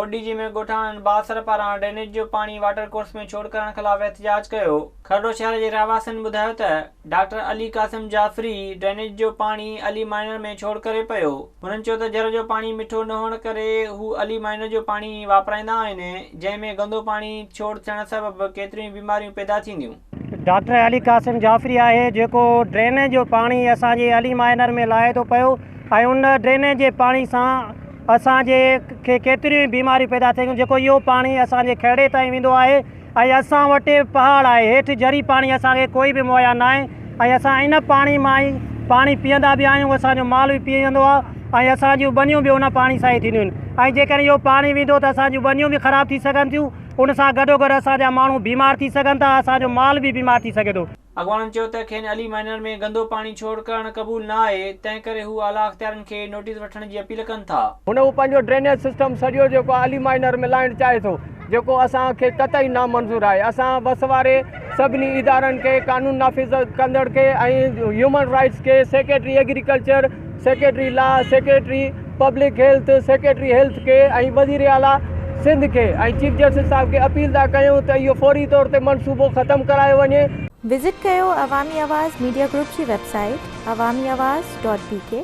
ڪوٽڏيجي ۾ ڳوٺاڻن بااثر پاران ڊرينيج جو پاڻي واٽر ڪورس ۾ ڇوڙ ڪرڻ خلاف احتجاج ڪيو. کهڙو شهر جي رهواسين ٻڌايو ته ڊاڪٽر علي قاسم جعفري ڊرينيج جو پاڻي علي مائنر ۾ ڇوڙ ڪري پيو. هنن چيو ته جر جو پاڻي مٺو نه هئڻ ڪري هو علي مائنر جو پاڻي واپرائيندا آهن، جنهن ۾ گندو پاڻي ڇوڙ ٿيڻ سبب ڪيتريون ئي بيماريون پيدا ٿينديون. ڊاڪٽر علي قاسم جعفري آهي جيڪو ڊرينيج جو پاڻي اسان جي علي مائنر ۾ لاهي ٿو پيو ۽ ان ڊرينيج جي پاڻي سان اسان جي کي ڪيتريون ئي بيماريون پيدا ٿيون جيڪو اهو پاڻي اسان جي کهڙي تائين ويندو آهي ۽ اسان وٽ پهاڙ آهي هيٺ جري پاڻي اسان کي ڪوئي به مهيا ناهي ۽ اسان ان پاڻي مان ئي پاڻي پيئندا به آهيون اسان جو مال به پيئندو آهي ۽ اسان جون ٻنيون به ان پاڻي سان ئي ٿينديون آهن ۽ جيڪڏهن اهو پاڻي ويندو ته اسان جون ٻنيون به خراب ٿي سگهن ٿيون ان سان گڏوگڏ اسان جا ماڻهو بيمار ٿي سگهن ٿا، اسان جو مال به بيمار ٿي سگهي ٿو. اڳواڻن چيو ته کين علي مائنر ۾ گندو پاڻي ڇوڙ ڪرڻ قبول نه آهي، تنهن ڪري هو اعليٰ اختيارين کي نوٽيس وٺڻ جي اپيل ڪن ٿا. هن هو پنهنجو ڊرينيج سسٽم سڄو جيڪو آهي علي مائنر ۾ لاهڻ چاهي ٿو جيڪو اسان کي قطعي نامنظور آهي اسان وس واري سڀني ادارن کي قانون نافذ ڪندڙ کي ۽ هيومن رائيٽس کي secretary agriculture secretary law secretary public health secretary health کي ۽ وزير اعليٰ سنڌ کي ۽ چيف جسٽس صاحب کي اپيل ٿا ڪيون ته اهو فوري طور تي منصوبو ختم ڪرايو وڃي. وزٽ ڪيو عوامي آواز ميڊيا گروپ جي website Awami Awaz dot B K.